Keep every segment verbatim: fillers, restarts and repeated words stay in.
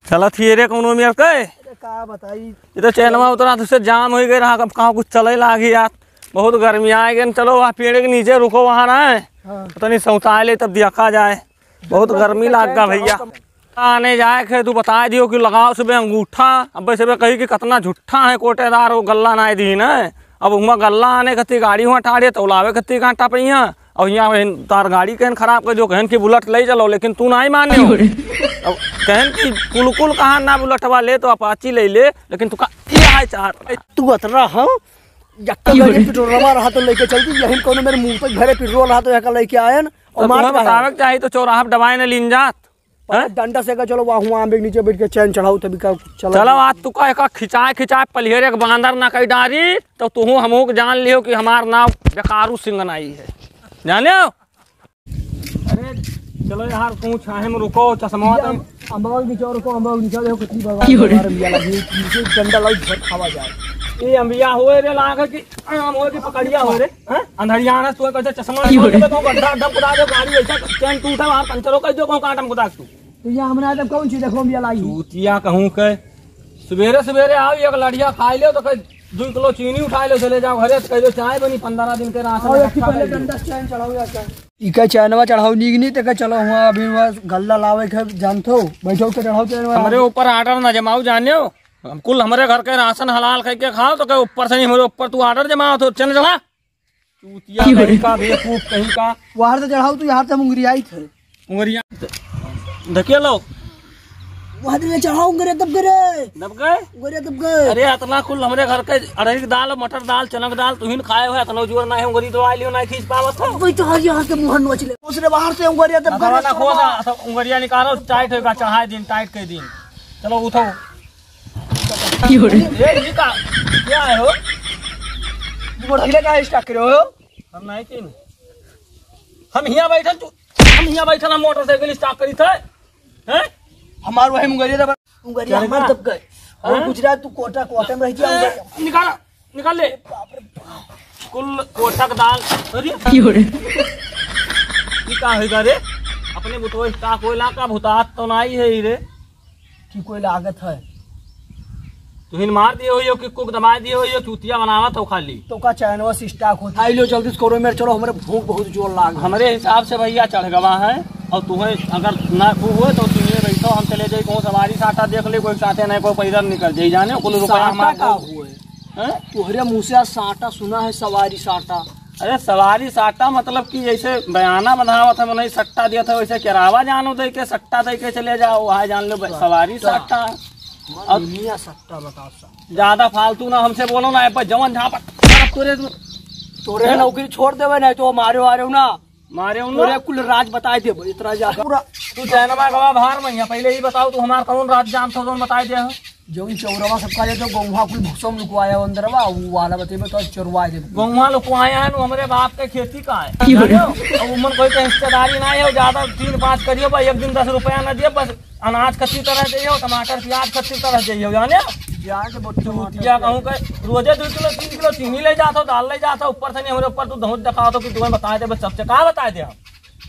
चलत ही रे कौनो मेर के। अरे का बताई? ये तो चैनवा उतरा तो से जाम होइ गए रहा, अब कहाँ कुछ चले लागी यार। बहुत गर्मी आ गए, चलो वहाँ पेड़ के नीचे रुको, वहाँ ना है। हाँ। तनी सौताए ले तब देखा जाए, बहुत गर्मी लाग गा भैया। आने जाए के तू बताए दियो कि लगाओ सुबह अंगूठा, अब सुबह कही कि कितना झूठा है कोटेदार, वो गल्ला ना दीन है। अब हुआ गल्ला आने कती गाड़ी हुआ ठाड़े तो लावे कती कांटा पहिया। और यहाँ तार गाड़ी कहन खराब कर जो कहन कि बुलेट ले चलो, लेकिन तू नहीं माने हो। अब कहन कि कुल कुल कहाँ ना बुलेटवा ले तो अपाची ले ले, लेकिन तू का ये है चार। तू अतरा हो, यक्का गाड़ी पेट्रोलवा रहा तो लेके चलती, यही कोनो मेरे मुंह पे भरे पेट्रोल रहा तो यक्का लेके आयन। और तो मार तुम्हें बतावे के चाहिए तो चौराहा पे दबाए ने लीन जात। हैं? डंडा से का चलो, वहाँ हुआ आम के नीचे बैठ के चैन चढ़ाओ, तभी का चला। चलो, आज तू का एका खिंचाए खिंचाए पलिहरे के बांदर ना कई डारी, तो तू हमहू के जान लियो कि हमार नाम बेकारू सिंह नाई है, जाने हो? अरे चलो यार, तू छाहे में रुको, चश्मा भैया, तो अम्बा के नीचे रुको, अम्बा के नीचे देखो कितनी बर्बाद की हो रही? बर्बाद भैया लगी, नीचे डंडा लाओ, झट खावा जाए। ये अम्बिया होए रे, लाग है कि आम होए कि पकड़िया होए रे, हैं? अंधरिया ना, तू कैसे चश्मा की हो रही? तो गड्ढा एकदम कुदा दे, गाड़ी ऐसा चैन टूटा, वहाँ पंचर हो, कह दो, कहूँ काटम कुदा तू। तो ये हमरा तब कौन चीज देखो, हम ये लाई। चूतिया कहूँ के, सवेरे सवेरे आओ, एक लड़िया खाई लो, तो कहे, "दो किलो चीनी उठा लो, चले जाओ घरे," तो कह दो, "चाय बनी, पन्द्रह दिन के राशन और एक इकट्ठा पहले कर लो।" डंडा से चैन चढ़ाओ या क्या? इका चैनवा चढ़ाओ नीक नहीं, तो कह, "चलो, हुआ अभी बस गल्ला लावे के, जानत हो, बैठो तो चढ़ाओ चैनवा।" हमरे ऊपर order ना जमाओ, जाने हो, हम कुल हमरे घर के राशन हलाल करके खाओ, तो कहे ऊपर से नहीं, हमरे ऊपर तू order जमाओ, तो चैन चढ़ा। चूतिया की हो रे? कहीं का, बेवकूफ कहीं का। वहार से चढ़ाओ, तू यहाँ से मुंगरी आई थे। मुंगरिया। ढकेलो। वहां से चढ़ाओ, उंगरे दब गए रे। दब गए? उंगरे दब गए। अरे, अतना कुल हमरे घर के अरहर की दाल, मटर दाल, चना की दाल, तुहिन खाए हो, अतना जोर ना है, उंगरी दबाए लियो, ना खींच पावत हो। वही तो हर यहाँ के मुहर नोच ले। दूसरे बाहर से उंगरिया दब गए रे, ना खोदा, सब उंगरिया निकालो, टाइट होगा, चढ़ाए दिन, टाइट कर दिन। चलो, उठो। की हो रे? ए, ये का, क्या है हो? ये मोटरसाइकिल का स्टार्ट करे हो? हम नहीं किन। हम हियां बैठल, तू, हम हियां बैठल, हम मोटरसाइकिल स्टार्ट करी थे। हैं? हमार वही मुंगरिया दबा, मुंगरिया चल हमार ना। दब गए। और हैं? गुजरात तू कोटा, कोटा में रह गया, ए, मुंगरिया। निकाल, निकाल ले। बाप रे बाप। कुल कोटा का दाल। अरे। की हो रे? ये का होइगा रे? अपने बुतवा स्टार्ट होइला का भुतात तो नहीं है ही रे। कि कोई लागत है। तुहिन मार दिए हो, यो कि कुक दबा दिए हो, यो चूतिया बनावत हो खाली। तो का चैनवा से स्टार्ट होता? आई लो जल्दी से करो मेरे, चलो, हमरे भूख बहुत जोर लाग। हमरे हिसाब से भैया चढ़ गवा है, और तुम्हें अगर ना वो हुए तो तुम ये बैठो, हम चले जाई, कोई सवारी साटा देख ले, कोई साथे नहीं, कोई पैदल निकल जाई, जाने, कुल रुपया साटा हमार का हुए? हैं? तोहरे मुँह से आज साटा सुना है, सवारी साटा। अरे सवारी साटा मतलब कि जैसे बयाना बनावत है, मनई सट्टा दिया था, वैसे किरावा जानो दे के सट्टा दे के चले जाओ, वहाँ जान लो ब-, तो, सवारी तो, साटा। अब दुनिया सट्टा बताओ सा। ज्यादा फालतू ना हमसे बोलो ना, पर जवन झापट तोरे तोरे हाँ? नौकरी छोड़ देवे, नहीं तो मारे वारे ना। मारे उन तोरे लोग। कुल राज बताए देबो, इतना जा पूरा। तू चैनवा गवा बाहर में, यहाँ पहले ही बताओ, तू हमार कौन राज जानत हो, जौन बताए दे हो? जौन चौरवा सबका जे तो गौवा कुल भूसम लुकवाया अंदरवा, वो वाला बतेबे तो चोरवा देबे। गौवा लुकवाया है, वो हमरे बाप के खेती का है। की हो रे? जानो? अब उमन कोई के हिस्सेदारी ना है, ज्यादा तीन पाँच करियो, बस एक दिन दस रुपया ना दियो, बस अनाज कच्ची तरह जाइयो, टमाटर प्याज कच्ची तरह जाइयो, जाने? प्याज बहुत टमाटर चूतिया कहूँ के रोजे दो किलो तीन किलो चीनी ले जात हो, दाल ले जात हो, ऊपर से नहीं हमरे ऊपर तू धौंस दिखावत हो कि तुम्हें बताए दे, बस सबसे का बताए दे हम?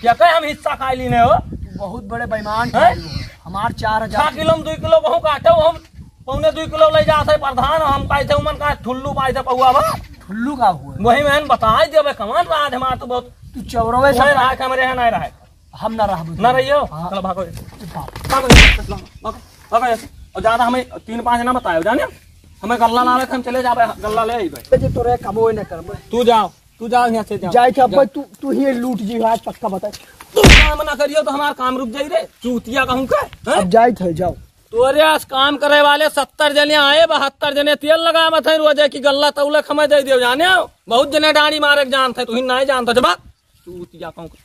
क्या कहे हम हिस्सा खाए लीने हो? तू बहुत बड़े बेईमान हैं? ठहरे हो। हमार चार हजार छह किलो में दो किलो गहूँ काटे हो, हम पौने दो किलो ले जात है प्रधान, हम पाए थे उमन का ठुल्लू पाए थे पौआ बा। ठुल्लू का हुआ? वही में बताए दे, बे कमान राज हमार तो बहुत। तू चौरवे से वही रहा के हमरे यहाँ नहीं रहे। हम ना रहबो। ना रहियो? हाँ। चलो भागो। बाप। भागो, भागो, भागो यहाँ से। और ज्यादा हमें तीन पाँच ना बतायो, जाने? हमें गल्ला लावे थे, हम चले जाबे, गल्ला ले आइबे। जे तोरे कबो ना करबे। तू जाओ, तू जाओ यहाँ से, जाओ। जाए के अब्बा जाओ। तू, तू ही लूट जी, आज पक्का बताए। तू काम ना करियो तो हमार काम रुक जाई रे, चूतिया कहूँ के, हैं? अब जाए थे, जाओ। तोरे आस काम करे वाले सत्तर जने आए, बहत्तर जने तेल लगावत हैं रोजे की गल्ला तौले खमे दे दियो, जाने हो? बहुत जने डांडी मारे के जानत हैं, तू ही नहीं जानत हो, जब चूतिया कहूँ के।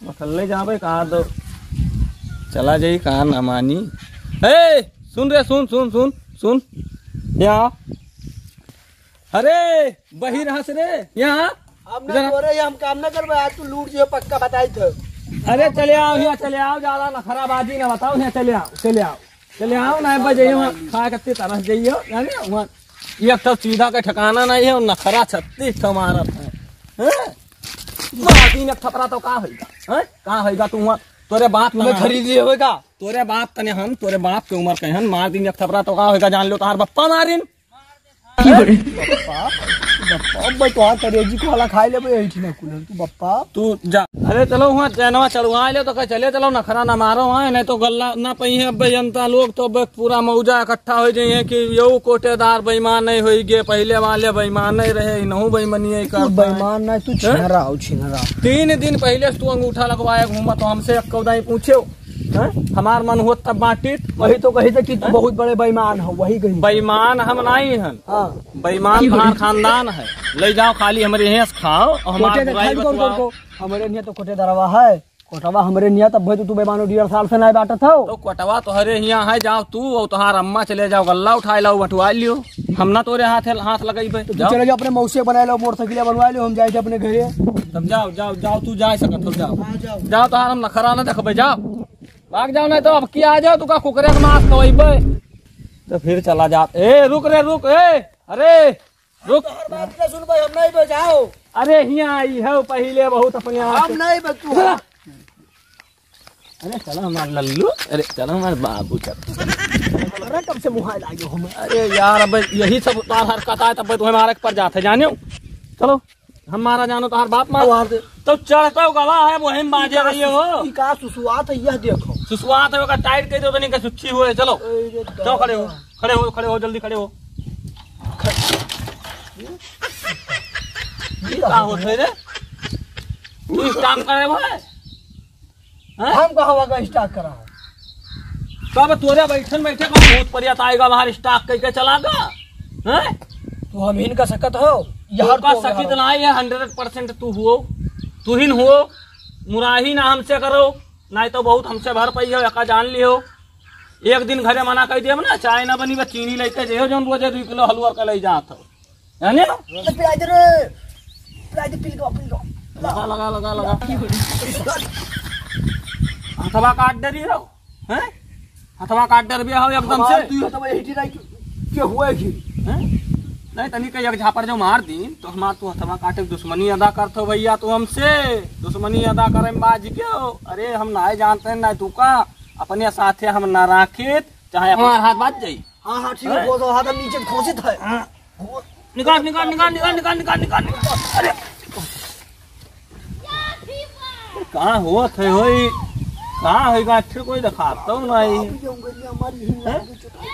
अकेले जाबे का दो, चला जाई का ना मानी। ए, सुन रे, सुन, सुन, सुन, सुन। यहाँ। अरे, बहिर हंस रे, यहाँ। हम ना इधर आ। तोरे, हम काम ना करबे, आज तू लूट जियो, पक्का बताई थे। अरे, चले आओ, यहाँ चले आओ, ज्यादा नखराबाजी ना बताओ, यहाँ चले आओ, चले आओ। चले आओ ना, बस जाइए, वहाँ खा करते तरस जाइए, जाने, वहाँ एक तो सीधा का ठिकाना नहीं है, और नखरा छत्तीस ठो मारत है। हैं? मार दीन एक थपरा तो का होइगा? हैं? का होइगा तू वहाँ तोरे बाप तू हमें खरीद लिए होगा। तोरे बाप तने हम, तोरे बाप के उम्र के हन, मार दिन एक थपरा तो का होगा, जान लो तोहार बप्पा मारिन। की हो रे? बप्पा, बप्पा, अब भाई तोहार करेजी को वाला खाए ले भाई, ऐठी ना कुल, तू बप्पा। तू जा। अरे चलो हुआँ चैनवा चढ़वा ले तो कहे चले चलो, नखरा ना मारो हुआँ, नहीं तो गल्ला ना पइहैं। अब भाई जनता लोग तो अब पूरा मौजा इकट्ठा होइ जइहैं कि यहू कोटेदार बेईमान नहीं होई गे, पहिले वाले बेईमान नहीं रहे, इनहू बेईमानी ही तू करता है। बेईमान नहीं, तू हैं? छिनरा हो, छिनरा। तीन दिन पहिले से तू अंगूठा लगवाए घूमत हो हमसे, एक कौदाई पूछे हो, हैं? हमार मन होत तब बांटित। वही तो कही थे कि तू हैं? बहुत बड़े बेईमान हो, वही कही। बेईमान हम नहीं हन। हाँ। बेईमान तोहार खानदान है। ले जाओ खाली हमरे यहाँ से खाओ और हमार कोटे बुराई खाली कौन, कौन बतवाओ। को? हमरे यहाँ तो कोटेदारवा है। कोटवा हमरे निया, तब भाई तो तू बेमानो डेढ़ साल से नाय बाटत हो। तो कोटवा तोहरे हियाँ है, जाओ तू और तोहार अम्मा चले जाओ, गल्ला उठाए लाओ, बंटवाए लियो। हम ना तोरे हाथ, हाथ लगइबे। तो तू जाओ। चले जाओ, अपने मौसी बनाए लो, मोटरसाइकिल बनवाए लो, हम जाए थे अपने घरे। तब जाओ, जाओ, जाओ, तू जाए सकत हो, जाओ। हाँ, जाओ। जाओ, तोहार हम नखरा ना देखबे, जाओ। भाग जाओ, नहीं तो अब की आ जाओ, तू का कुकरे के मांस खवइबे। तो फिर चला जा। ए, रुक रे, रुक, ए, अरे। रुक। तोहर बात ना सुनबे, हम नहीं बजाओ। अरे हियाँ आई है पहिले बहुत अपने आप हम से। नहीं बे, तू चला। अरे चला हमार लल्लू, अरे चला हमार बाबू, चल। अरे कब से मुहाय लागे हो मैं। अरे यार, अब यही सब तोहार हरकत आए तब तुम्हें मारे के पड़ जाते, जानियो। चलो, हम मारा जानो तोहार बाप मार। मार दे। तो चढ़ता गवा है, वही में बाजे रही हो। ई का सुसुआत है, यह देखो। सुसुआत है, ओका टाइट कर दो, तनी का सुच्छी हुए, चलो। अरे चलो, खड़े हो। खड़े हो, खड़े हो, जल्दी खड़े हो। ये का होत है रे? तू स्टाक करे भाई? हैं? हम कहाँ वहाँ का स्टाक करा है? तब तोरे बैठन बैठे कौन भूत परियत आएगा बाहर स्टाक करके चला गा? हैं? तू हम हिन का सकत हो? यार तू का तो सकत यार। ना है, हंड्रेड परसेंट तू हुओ, तू हिन हुओ, मुराही ना हमसे करो, नहीं तो बहुत हमसे भर पई हो, एका जान लियो। एक दिन घरे मना कर देब ना, चाय ना बनी, बस चीनी लेके जाइयो, जौन रोजे दू किलो हलवा के ले जात हो, जाने? तो पिलाई दे रे, पिलाई दे, पी लो, पी लो। लगा, लगा, लगा, लगा। हथवा काट दे रही हो, हैं? हथवा काट दे रही हो एकदम हमार से। तू हथवा यही टिराई के, के हुए की? हैं? नहीं, तनी का एक झापड़ जो मार दी, तो हमार तू हथवा काटे के दुश्मनी अदा करत हो भैया, तू हमसे दुश्मनी अदा करे में बाज के हो। अरे, हम ना जानते हैं, ना तू का, अपने साथे हम ना राखित, चाहे हमार हाथ बाज जाई। हाँ, हाँ, ठीक है, हैं? खोसो, हाथ हम नीचे खोसित है। हाँ। निकाल, निकाल, निकाल। अरे, का होत है होई? का होई, गाठिर कोई देखात तो नहीं। बाबू, ये उंगलियां हमारी हिल हैं? लगी, चुटाई।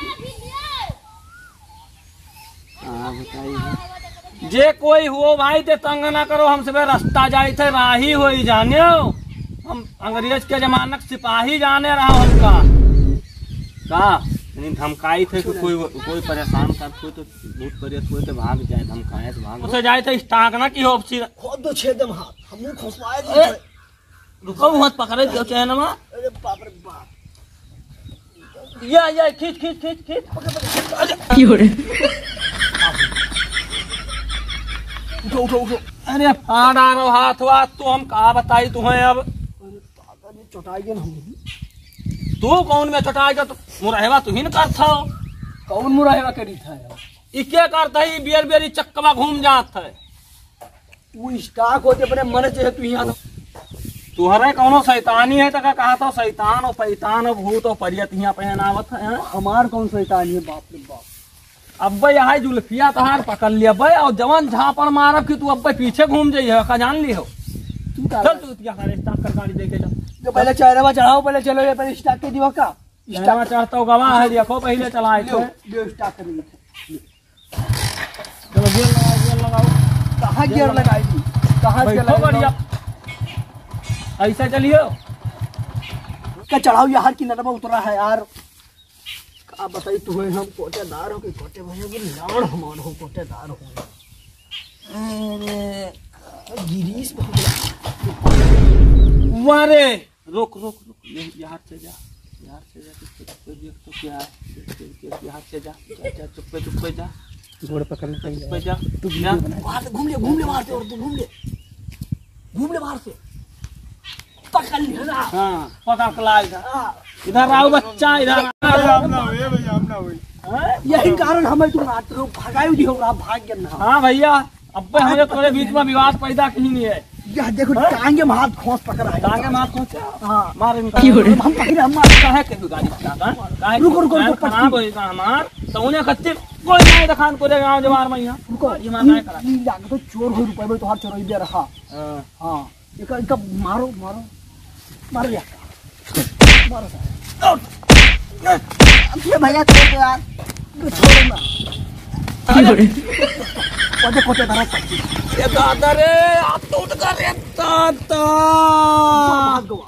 हाँ, बताइए। जे कोई हुओ भाई, ते तंग ना करो हमसे, बे रास्ता जाइत है, राही होई जानियो। हम अंग्रेज के जमाना के सिपाही जाने रहा हमका। का? यानी धमकाई थे कि कोई, कोई परेशान कर, कोई तो भूत प्रेत कोई तो भाग जाए, धमकाए तो भाग। उसे जाए तो स्टाक ना की हो, सिर। खोद दो छेद में हाथ, हम मुंह खोसवाए ए, दे। रुको, हाथ पकड़े दियो चैन में। अरे बाप रे बाप। या, या, खींच, खींच, खींच, खींच। पकड़, पकड़। अरे। की हो रे? उठो, उठो, उठो। अरे, फाड़ आ रहो हाथ वाथ, तो हम का बताई तुम्हें अब। अरे बाप रे, चोटाई गए हम। तू कौन में चोटाई गए? तू मुरहवा तू ही न करत हो। कौन मुरहवा करी था यार? ई क्या करता है? ई बियर बियर ई चक्कवा घूम जात है। तू स्टाक होते अपने मन से है, तू यहाँ तो तुहरे कौनो शैतानी है तो का कहा था, शैतान और पैतान और भूत और परियत यहाँ पहनावत है, हैं? हमार कौन शैतानी है, बाप रे बाप। अब्बे यहाँ जुल्फिया तहार पकड़ लिया बे, और जवान झापड़ मारब कि तू अब्बे पीछे घूम जाइए, का जान ली हो। तू का चल तू यहाँ सारे स्टाक कर गाड़ी देके चल। जो पहले चेहरा चढ़ाओ, पहले चलो, ये पहले स्टाक के दियो का? चेहरा चढ़ता हो गवा है, देखो पहले चलाए लो, थे। लो स्टाक कर ली। चलो, गियर लगाओ, गियर लगाओ। कहाँ गियर लगाएगी? कहाँ से बैठो लगाएगी? बढ़िया। ऐसा चलियो। का चढ़ाओ यार, कि नटवा उतरा है यार। का बताई तुम्हें, हम कोटेदार हो कि कोटे भैया की लाड़ हमार हो, कोटेदार हो। अरे, गिरीश बहुत वाह रे। रुक, रुक, रुक, ये, यहाँ से जा, यहाँ से जा, चुप्पे, चुप्पे देख तो क्या है, देख, देख, देख, यहाँ से जा, जा, जा, चुप्पे, चुप्पे जा, गोड़ पकड़ ले, चुप्पे जा, तू जा। वीडियो बना। बाहर से घूम ले, घूम ले, बाहर से, और तू घूम ले, घूम ले बाहर से, पकड़ ले ना। हाँ, पकड़ के ला इधर। हाँ। इधर आओ बच्चा, इधर आओ। भैया, हम ना हुई, भैया, हम ना हुई। हाँ? यही कारण हमें तू रात को भगाई दी हो रहा, भाग गया ना। हाँ भैया, अब हमें थोड़े बीच में विवाद पैदा की नहीं है। यह देखो, हाँ? टांगे में हाथ खोंस पकड़ा है। टांगे में हाथ खोंस? हाँ। मारे निकाल। की हो रहे? हम पकड़े, हम मारे। काहे के गाड़ी चलाता है? काहे रुको, रुको, गाड़ी रुको, खराब पटकी। होएगा हमार, तो उन्हें खत्ते कोई नहीं दिखान को देगा जवार में यहाँ। रुको, ये मार ई, नहीं करा। ई लाग तो चोर हो रुपए में तोहार चोरई दे रहा। हाँ। हाँ। इका, इका मारो, मारो। मारो या। मारो सारे। अब ये भैया छोड़ दो यार। ये छोड़ो ना। अरे, कोटे, कोटे धरा पटकी। ये दादा रे, हाथ टूट गया रे, दादा। भाग गवा।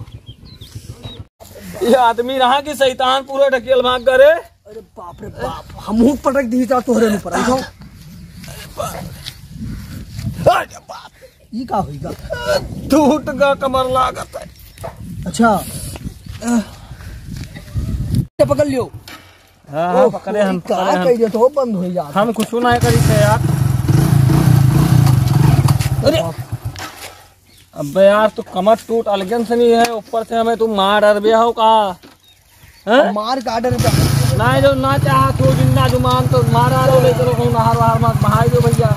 ये आदमी रहा कि शैतान पूरा ढकेल भाग गए रे। अरे बाप रे बाप, हमहू पटक दी जा तोहरे ऊपर, आइयो। अरे बाप। ई का होइगा? टूट गा कमर लागत है। अच्छा। ये पकड़ लियो। हाँ, हाँ, ओह, पकड़े हम, का पकड़े हम। कह दिया तो बंद हो जाता। हम कुछ ना करी थे यार। अरे। अबे यार, तू कमर टूट अलगन से नहीं है, ऊपर से हमें तू मार डर गया हो का? हैं? मार का डर गया? ना, जो ना चाहत हो जिंदा जुमान तो मारा लो, ले चलो कहूँ नहर वहर मत बहाई दो भैया।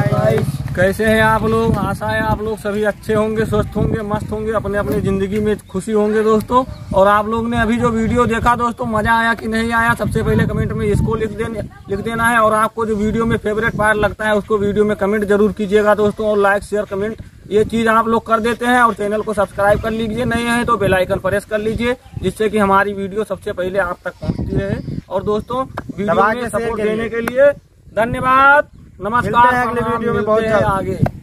Guys, कैसे हैं आप लोग? आशा है आप लोग सभी अच्छे होंगे, स्वस्थ होंगे, मस्त होंगे, अपने अपने जिंदगी में खुशी होंगे दोस्तों। और आप लोग ने अभी जो video देखा दोस्तों, मजा आया कि नहीं आया, सबसे पहले comment में इसको लिख देने, लिख देना है। और आपको जो video में favourite part लगता है उसको video में comment जरूर कीजिएगा दोस्तों। और like, share, comment ये चीज आप लोग कर देते हैं। और channel को subscribe कर लीजिए, नए हैं तो bell icon press कर लीजिए, जिससे कि हमारी video सबसे पहले आप तक पहुंचती रहे। और दोस्तों, video दबा में के share support करिए। देने के लिए धन्यवाद। नमस्कार, मिलते हैं अगले प्रणाम, video में, मिलते बहुत हैं जल्द। आगे।